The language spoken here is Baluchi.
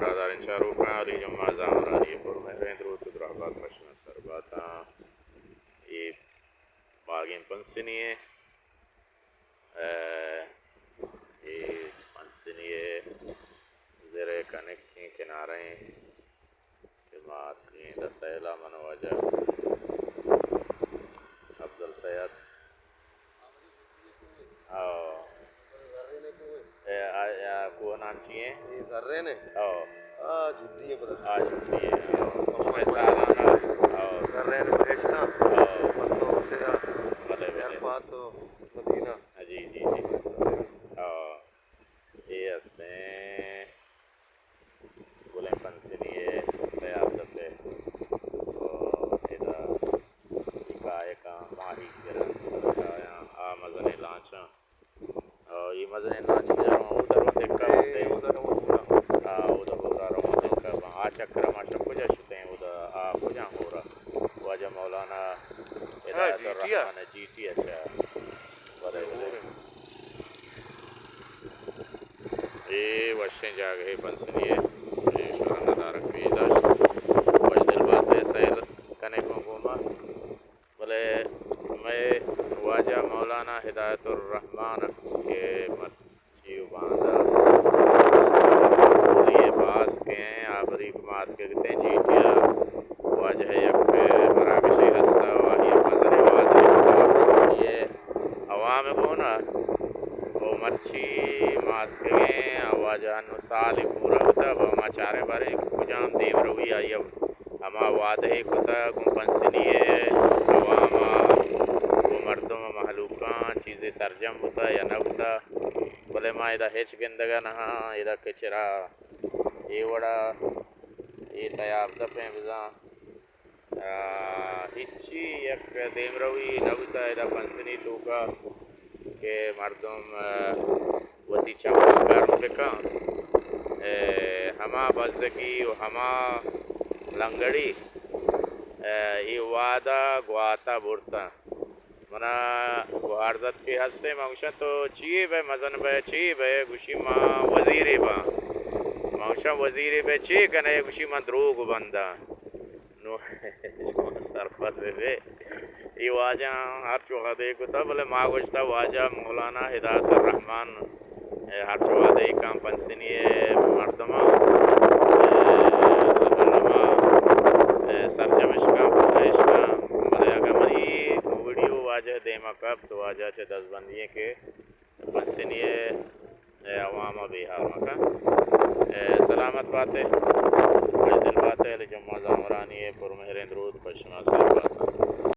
برادریں چاروکاں، علی جمعہ زامرانی پرمہریں دروت و درہبات پہ شما سر باتاں۔ اے باگیں پنسنی ایں، اے، اے پنسنی ءِ زر ءِ کنکیں کنارہ ایں کہ ما اتکیں داں سیل ءَ، من واجہ افضل سید۔ او۔ اے، آ، آ، کوہ نام چی ایں؟ اے زرین ایں۔ او۔ آ جھلی ایں پدا۔ آ جھلی ایں۔ او۔ او۔ شمئے سالانہ۔ او۔ زرین بہشتاں۔ او۔ مکہ و سیرا۔ بلے، بلے۔ عرفات و مدینہ۔ جی، جی، جی۔ او۔ اے ہستیں گلیں پنسنی ءِ تیاب دپ ءَ۔ او ادا اے کائکاں ماہی گر آیاں، آ مزنیں لانچاں۔ او اے مزنیں لانچ کجا رواں؟ اودا رواں دکا اے، بنتے۔ اودا رواں ہورا۔ آ، اودا ہورا رواں دکا۔ آ چکر ما شپ کجا شتیں؟ اودا آ کجا ہورا؟ واجہ مولانا ہدایت الرحمن جی ٹی۔ اچھا۔ بلے، بلے۔ اے وشیں جاگہے پنسنی ءِ، اے شما ندارگ پیش داشت۔ وش دل بات ئے سیل کنے گوں گوما۔ بلے مئے واجہ مولانا ہدایت الرحمن کہ مرچی و باندا سکولی ءِ باسکیں آ بریک ما اتکگتیں جی ٹی ءَ۔ واجہ ءِ یک مراگشے ہست ءُ آئی ءَ مزنیں وعدے کتگ پنسنی ءِ عوام ءِ گون ءَ ءُ مرچی ما اتکگیں ءُ واجہ انوں سالے پورا بوتگ، ما چاریں باریں کجام دیمروی آئی ءَ ہما وعدہ ءَ کتگ گوں پنسنی ءِ عوام ءَ، گوں مردم ءُ مہلوکاں چیزے سرجم بوتگ یا نہ بوتگ، بلے ما ادا ہچ گندگ ءَ نہ آں، ادا کہ چرا اے وڑا اے تیاب دپیں بزاں آ، ہچی یک دیمروی نہ بوتہ ادا پنسنی توکا کہ مردم، آ، وتی چماں گرم بکن۔ اے، ہما بزگی و ہما لنگڑی، اے، اے وعدہ گواتا برتاں۔ منا گوہار دات کہ ہستیں، من گوشاں تو چی بئے، مزن بئے، چی بئے؟ گوشی ما وزیرے باں۔ من گوشاں وزیرے بئے چے کنئے؟ گوشی من دروگ بنداں۔ نوں شما سرپد بہ بئے۔ اے واجہ ہرچ وہدے کتہ، بلے ما گوشتہ واجہ مولانا ہدایت الرحمن، اے، ہرچ وہدے کاں پنسنی ءِ مردماں، اے، لما، اے، سرجم اشکاں، پورا اشکاں، بلے اگہ منی ویڈیو واجہ دیما کپت، واجہ چہ دزبندی ایں کہ پنسنی ءِ، اے، عوام ءَ بے حال مکن۔ اے، سلامت بات ئے، وش دل بات ئے، علی جمعہ زامرانی ءِ پرمہریں درود پہ شما سر باتاں۔